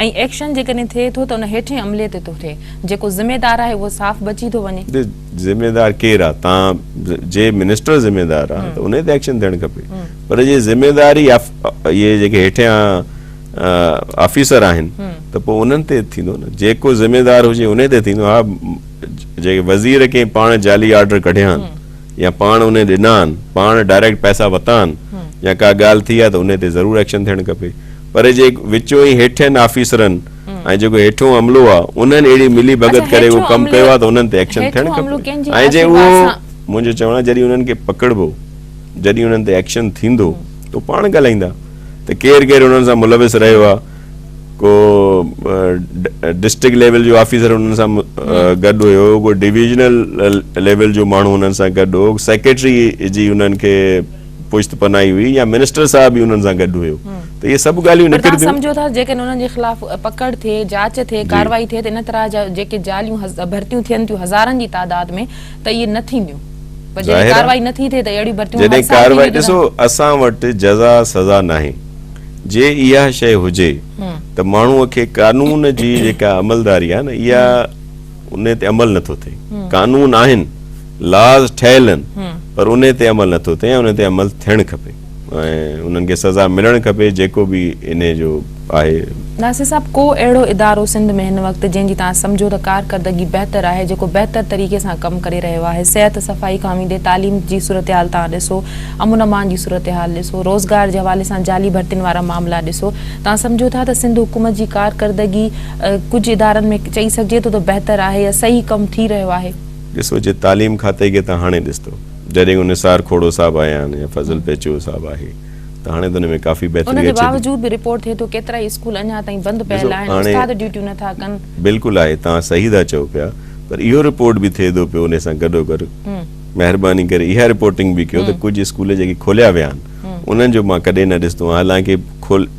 ۽ ايڪشن جيڪڏهن ٿئي ٿو ته ان هيٺين عملي تي ٿو ٿئي جيڪو ذميدار آهي اهو صاف بچي ٿو وڃي. ذميدار ڪير آهي تان جي منسٽر ذميدار آهي ته ان تي ايڪشن ٿيڻ کپي پر جي ذميداري اهي جيڪي هيٺيان آفيسر آهن ته پوء انهن تي ٿيندو نه جيڪو ذميدار هجي ان تي ٿيندو ها جيڪي وزير ڪنهن پاڻ جعلي آرڊر ڪڍيا آهن يا پاڻ انهي ڏنا آهن، پاڻ ڊائريڪٽ پئسا وتا آهن يا ڪا ڳالهه ٿي آهي ته انهي تي ضرور ايڪشن ٿيڻ کپي پر جي وچون ئي هيٺين آفيسرن ۽ جيڪو هيٺون عملو آهي انهن اهڙي ملي ڀڳت ڪري اهو ڪم ڪيو آهي ته انهن تي ايڪشن ٿيڻ کپي ۽ جي اهو منهنجو چوڻ آهي جڏهن انهن کي پڪڙبو جڏهن انهن تي ايڪشن ٿيندو ته پاڻ ڳالهائيندا ته ڪير ڪير انهن سان ملوث رهيو آهي ڪو ڊسٽرڪٽ ليول جو آفيسر انهن سان گڏ هيو ڪو ڊويزنل ليول جو ماڻهو انهن سان گڏ هو سيڪريٽري جي انهن کي پشت پناهي هئي يا منسٽر صاحب به انهن سان گڏ هيو ته اهي سڀ ڳالهيون نڪرنديون. سمجهو ٿا جيڪڏهن انهن جي خلاف پڪڙ ٿئي جاچ ٿئي ڪارروائي ٿئي ته ان طرح جا جيڪي جعليون ڀرتيون ٿين ٿيون هزارن جي تعداد ۾ ته اهي نه ٿينديون پر جڏهن ڪارروائي نه ٿي ٿئي ته اهڙيون ڀرتيون هر جڏهن سال ڪارروائي ٿينديون ڏسو اسان وٽ جزا سزا ناهي جي اها شيء هجي ته ماڻهوء کي قانون جي جيڪا عملداري آهي نه اها ان تي عمل نٿو ٿئي. قانون آهن، لاز ٺهيل آهن پر ان تي عمل نٿو ٿئي ۽ ان تي عمل ٿيڻ کپي ۽ انهن کي سزا ملڻ کپي جيڪو به انهي جو آهي. ناصر صاحب ڪو اهڙو ادارو سنڌ ۾ هن وقت جنهن جي توهان سمجهو ته ڪارڪردگي بهتر آهي جيڪو بهتر طريقي سان ڪم ڪري رهيو آهي صحت صفائي کان ويندي تعليم جي صورتحال توهان ڏسو امن امان جي صورتحال ڏسو، روزگار جي حوالي سان جعلي ڀرتين وارا معاملا ڏسو، توهان سمجهو ٿا ته سنڌ حڪومت جي ڪارڪردگي ڪجهه ادارن ۾ چئي سگهجي ٿو ته بهتر آهي يا صحيح ڪم ٿي رهيو آهي؟ ڏسو جي تعليم کاتي کي توهان هاڻي ڏسندو جڏهن کان نثار کوڙو صاحب آيا آهن يا فضل پيچوهو صاحب آهي ته هاڻي ته ان ۾ ڪافي ان بهتري جي اچي ٿي. باوجود به رپورٽ ٿئي ٿو ڪيترائي اسڪول اڃا تائين بند ڏسو پيل آهن، هاڻي استاد ڊيوٽيون نه ٿا ڪن. بلڪل آهي توهان صحيح ٿا چئو پيا پر اهو رپورٽ به ٿئي ٿو پيو ان سان گڏوگڏ مهرباني ڪري اها رپورٽنگ به ڪيو ته ڪجهه اسڪول جيڪي کوليا ويا آهن انهن جو مان ڪڏهن نه ڏسندو آهيان حالانڪه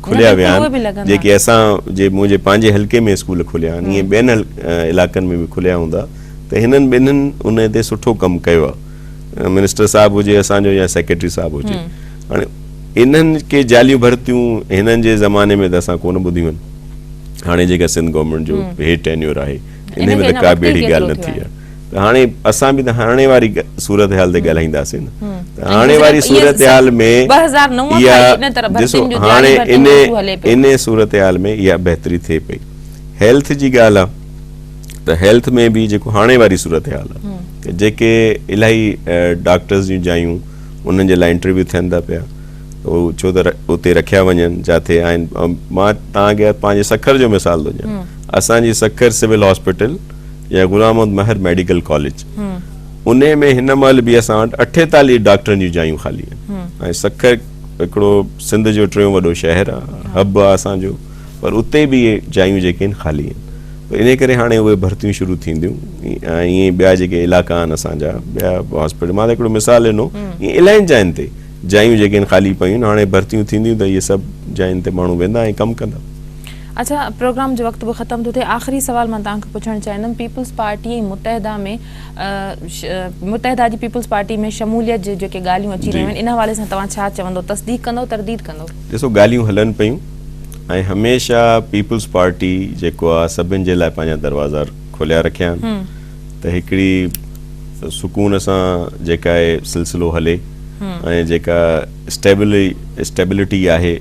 کوليا ويا آهن جيڪي اسان جي منهنجي پنهنجي حلقي ۾ اسڪول کوليا آهن ائين ٻين علائقن ۾ به کوليا هوندا ته هنن ٻنهن ان تي سٺو ڪم ڪيو آهي منسٽر صاحب هجي اسان جو يا سيڪريٽري صاحب هجي هاڻي انهن کي جعليون ڀرتيون هنن جي زماني ۾ ته اسان ڪونه ٻڌيون آهن هاڻي جيڪا سنڌ گورنمينٽ جو هي ٽينيور آهي ان ۾ ته ڪا به اهڙي ڳالهه نه ٿي آهي ته هاڻي اسان به ته هاڻي واري صورتحال تي ڳالهائينداسين نه ته هاڻي واري صورتحال ۾ اها ڏسو هاڻي ان ان صورتحال ۾ اها بهتري ٿئي پئي هيلٿ جي ڳالهه آهي ته هيلٿ ۾ به جيڪو هاڻي واري صورتحال آهي ته جيڪي الاهي ڊاڪٽرز جون جايون انهن جي لاء انٽرويو ٿين ٿا پيا ڇو ته اتي رکيا وڃن جاٿي آهن مان توهان کي پنهنجي سکر جو مثال ٿو ڏيان اسان جي سکر سول هاسپيٽل يا غلام محمد مهر ميڊيڪل ڪاليج انهي ۾ هن مهل به اسان وٽ 48 ڊاڪٽرن جون جايون خالي آهن ۽ سکر هڪڙو سنڌ جو ٽيون وڏو شهر آ، هب آ اسان جو پر اتي به اهي جايون جيڪي آهن خالي آهن ته انهي ڪري هاڻي اهي ڀرتيون شروع ٿينديون ۽ ائين ئي ٻيا جيڪي علائقا آهن اسان جا ٻيا هاسپيٽل مان ته هڪڙو مثال ڏنو ائين الاهين جاين تي جايون جيڪي آهن خالي پيون آهن هاڻي ڀرتيون ٿينديون ته اهي سڀ جاين تي ماڻهو ويندا ۽ ڪم ڪندا. اڇا پروگرام جو وقت به ختم ٿو ٿئي آخري سوال مان توهان کان پڇڻ چاهيندم پيپلز پارٽي ۽ متحده ۾ متحده جي پيپلز پارٽي ۾ شموليت جي جيڪي ڳالهيون اچي رهيون آهن ان حوالي سان توهان ڇا چوندو تصديق ڪندو ترديد ڪندو؟ ڏسو ڳالهيون هلن پيون ۽ هميشه پيپلز پارٽي جيڪو آ سڀن جي لاء پنهنجا دروازا کوليا رکيا آهن ته هڪڙي سڪون سان جيڪا آهي سلسلو هلي ۽ جيڪا اسٽيبلٽي آهي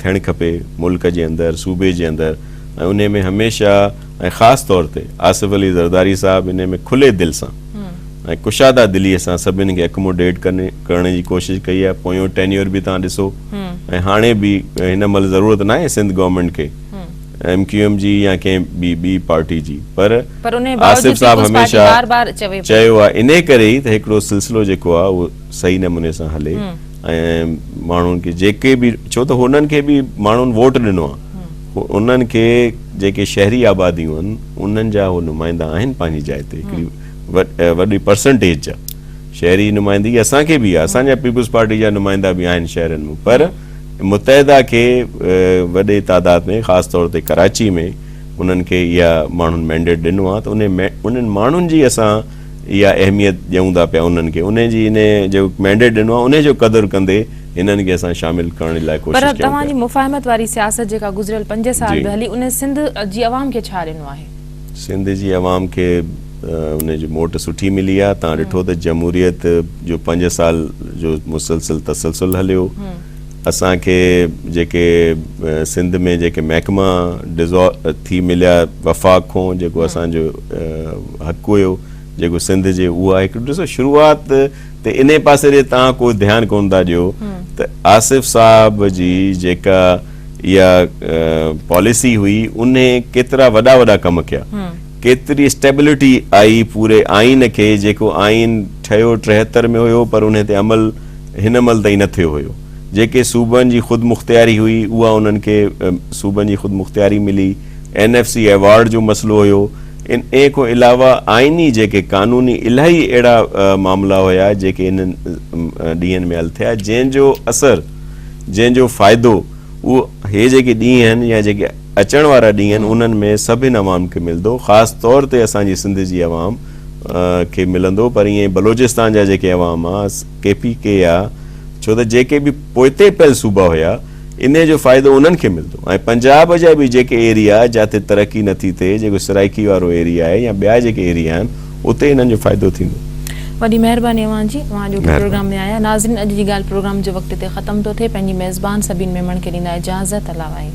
ٿيڻ کپي ملڪ جي اندر صوبي جي اندر ۽ انهي ۾ هميشه ۽ خاص طور تي آصف علي زرداري صاحب انهي ۾ کلي دل سان ۽ ڪشاده دلي سان سڀن کي اڪموڊيٽ ڪرڻ جي ڪوشش ڪئي آهي پويون ٽينيور به توهان ڏسو ۽ هاڻي به هن مهل ضرورت ناهي سنڌ گورنمينٽ کي ايم ڪيو ايم جي يا ڪنهن ٻي ٻي پارٽي جي پر پر انهي باوجود آصف صاحب پيپلز پارٽي هميشه بار بار چوي پئي. چيو آهي انهي ڪري ئي ته هڪڙو سلسلو جيڪو آهي اهو صحيح نموني سان هلي ۽ ماڻهن کي جيڪي به ڇو ته هنن کي به ماڻهن ووٽ ڏنو آهي انهن کي جيڪي شهري آباديون آهن انهن جا هو نمائندا آهن پنهنجي جاء تي هڪڙي وڏي پرسنٽيج جا شهري نمائندگي اسان کي به آهي اسان جا پيپلز پارٽي جا نمائندا به آهن شهرن ۾ پر متحده کي وڏي تعداد ۾ خاص طور تي ڪراچي ۾ انهن کي اها ماڻهن مينڊيٽ ڏنو آهي ته انهن ماڻهن جي اسان اها اهميت ڏيون ٿا پيا انهن کي انهي جي انهي جو مينڊيٽ ڏنو آهي انهي جو قدر ڪندي هنن کي اسان شامل ڪرڻ جي لاء پر ڪوشش ڪيون توهان پيا. جي مفاهمت واري سياست جيڪا گذريل پنج سال جي. به هلي انهي سنڌ جي عوام کي ڇا ڏنو آهي؟ سنڌ جي عوام کي انهي جي موٽ سٺي ملي آهي توهان ڏٺو ته جمهوريت جو پنج سال جو مسلسل تسلسل هليو اسان کي جيڪي سنڌ ۾ جيڪي محڪما ڊزالو ٿي مليا وفاق کون جيڪو اسان جو حق هيو جيڪو سنڌ جي اها هڪ ڏسو شروعات ته انهي پاسي ڏي تان ڪو ڌيان ڪون ٿا ڏيو ته آصف صاحب جي جيڪا اها پاليسي هئي انهي ڪيترا وڏا وڏا ڪم ڪيا ڪيتري اسٽيبلٽي آئي پوري آئين کي جيڪو آئين ٺهيو 73 ۾ هيو پر انهي تي عمل هن مهل تائين نه ٿيو هيو. جيڪي صوبن جي خودمختياري هئي اها انهن کي صوبن جي خودمختياري ملي، اين ايف سي ايوارڊ جو مسئلو هيو، ان کان علاوه آئيني جيڪي قانوني الاهي اهڙا معاملا هيا جيڪي انهن ڏينهن ۾ حل ٿيا جنهن جو اثر جنهن جو فائدو اهو هي جيڪي ڏينهن آهن يا جيڪي اچڻ وارا ڏينهن آهن انهن ۾ سڀن عوام کي ملندو خاص طور تي اسان جي سنڌ جي عوام کي ملندو پر ائين ئي بلوچستان جا جيڪي عوام آ ڪي پي ڪي آ ڇو ته جيڪي به پوئتي پيل صوبا هيا انهي جو فائدو انهن کي ملندو ۽ پنجاب جا به جيڪي ايريا جاتي ترقي نٿي ٿئي جيڪو سرائيڪي وارو ايريا آهي يا ٻيا جيڪي ايريا آهن اتي انهن جو فائدو ٿيندو. وڏي مهرباني اوهان جي اوهان اڄوڪي مهرباني. پروگرام ۾ آيا ناظرين اڄ جي ڳالهه پروگرام جو وقت هتي ختم ٿو ٿئي پنهنجي ميزبان سبين ميمڻ کي ڏيندا اجازت الله واهي.